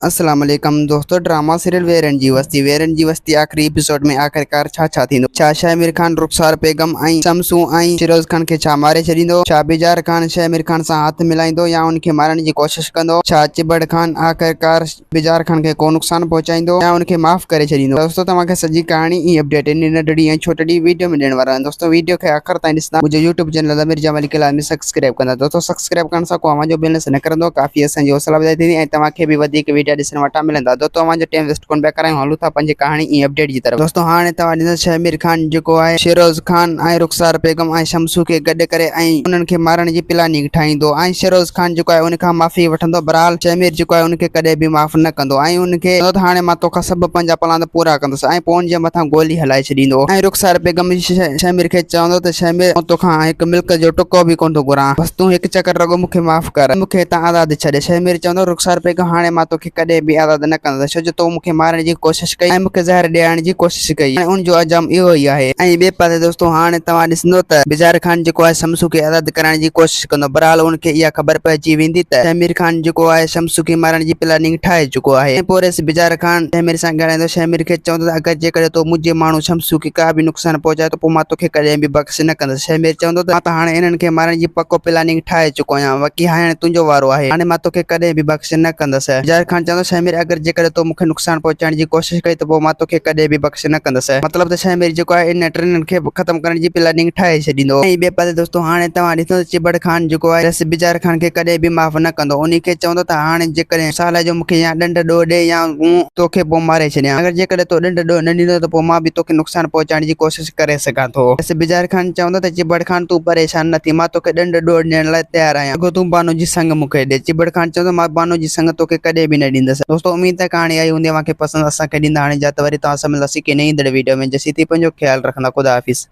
السلام عليڪم دوستو ڊراما سيريل ويرن جي وستي ويرن جي وستي آخري ايپيسوڊ ۾ آخرڪار ڇا ڇا ٿيندو ڇا شهمير خان رخسار بيگم ۽ شمسون ۽ شيروز خان کي ڇا ماري ڇڏيندو ڇا بجار خان شهمير خان سان هٿ ملائيندو يا ان کي مارڻ جي ڪوشش ڪندو ڇا چٻڙ خان آخرڪار بجار خان کي ڪو نقصان پهچائيندو يا ان کي معاف ڪري ڇڏيندو دوستو توهان کي سڄي ڪهاڻي ۽ اپڊيٽ ان ننڍڙي ۽ ڇوٽڙي ويڊيو ۾ ڏيڻ وارو آهيان دوستو ويڊيو کي آخر تائين ڏسندا منهنجو يوٽيوب چينل امير جمالي کي لازمي سبسڪرائب ڪندا دوستو سبسڪرائب ڪرڻ سان ڪو اوهان جو بيلنس نه ڪرندو ڪافي اسان جي حوصلا افزائي ٿيندي ۽ توهان کي به وڌيڪ ويڊيا ڏسڻ وٽان ملندا دوستو اوهان جو ٽيم ويسٽ ڪونه پيا ڪرايون هلون ٿا پنهنجي ڪهاڻي ۽ اپڊيٽ جي طرف دوستو هاڻي توهان ڏسندا شهمير خان جيڪو آهي شيروز خان ۽ رخسار بيگم ۽ شمسو کي گڏ ڪري ۽ انهن کي مارڻ جي پلاننگ ٺاهيندو ۽ شيروز خان جيڪو آهي ان کان معافي وٺندو بهرحال شهمير جيڪو آهي ان کي ڪڏهن به معاف نه ڪندو ۽ ان کي چوندو ته هاڻي مان توکان سڀ پنهنجا پلاند پورا ڪندس ۽ پوء ان جي مٿان گولي هلائي ڇڏيندو ۽ رخسار بيگم شهمير کي چوندو ته شهمير آئون توکان هڪ ملڪ جو ٽڪو به ڪونه ٿو گهران، بس تون هڪ چڪر رڳو مون کي معاف ڪر ۽ مون کي هتان آزاد ڇڏ. شهمير چوندو، رخسار بيگم هاڻي مان توکي ڪڏهن به آزاد نه ڪندس، ڇو جو تو مون کي مارڻ جي ڪوشش ڪئي ۽ مون کي زهر ڏيارڻ جي ڪوشش ڪئي، هاڻي ان جو انجام اهو ئي آهي. ۽ ٻئي پاسي دوستو هاڻي توهان ڏسندو ته بجار خان جيڪو آهي شمسو کي آزاد ڪرائڻ جي ڪوشش ڪندو، بهرحال ان کي اها خبر پئجي ويندي ته شهمير خان جيڪو آهي شمسو کي مارڻ جي پلاننگ ٺاهي چڪو آهي ۽ پوء رئيس بجار خان شهمير سان ڳالهائيندو شهمير کي چوندو ته اگر جيڪڏهن تو منهنجي ماڻهو شمسو کي ڪا به نقصان پهچايو ته پوء مان توکي ڪڏهن به بخش نه ڪندس. شهمير چوندو ته مان ته هاڻي انهن کي مارڻ جي پڪو پلاننگ ٺاهي چڪو آهيان. وڪي هاڻي تنهنجو وارو آهي. هاڻي مان توکي ڪڏهن به بخش نه ڪندس. ظاهر خان چوندو شهمير اگر جيڪڏهن تو مون کي نقصان پهچائڻ جي ڪوشش ڪئي ته پوء مان توکي ڪڏهن به بخش نه ڪندس. مطلب ته شهمير جيڪو آهي انهن ٽنهن کي ختم ڪرڻ جي پلاننگ ٺاهي ڇڏيندو. ۽ ٻئي پاسي دوستو هاڻي توهان ڏسندو ته چٻڙ خان جيڪو آهي رس بجار خان کي ڪڏهن به معاف نه ڪندو. انهي کي چوندو ته هاڻي جيڪڏهن صالح جو مون کي يا ڏنڊ ڏوهه ڏي يا مون توکي پوء ماري ڇڏيان. اگر جيڪڏهن تو ڏنڊ ڏوهه نه ڏنو ته پوء مان به توکي نقصان پهچائڻ جي ڪوشش ڪري سگهان ٿو. رئيس بجار خان چوندو ته چٻڙ خان تون پريشان نه ٿي، مان توکي ڏنڊ ڏوهه ڏيڻ لاء تيار آهيان. رڳو تون بانو جي سڱ مون کي ڏي. چٻڙ خان چوندو مان بانو جي سڱ توکي ڪڏهن به نه ڏيندس. دوستو اميد ته ڪهاڻي آئي هوندي اوهان کي پسند اسان کي ڏيندا هاڻي اجازت وري توهان سان ملنداسين ڪنهن ايندڙ ويڊيو ۾ جيسين تائين پنهنجو خيال رکندا خدا حافظ.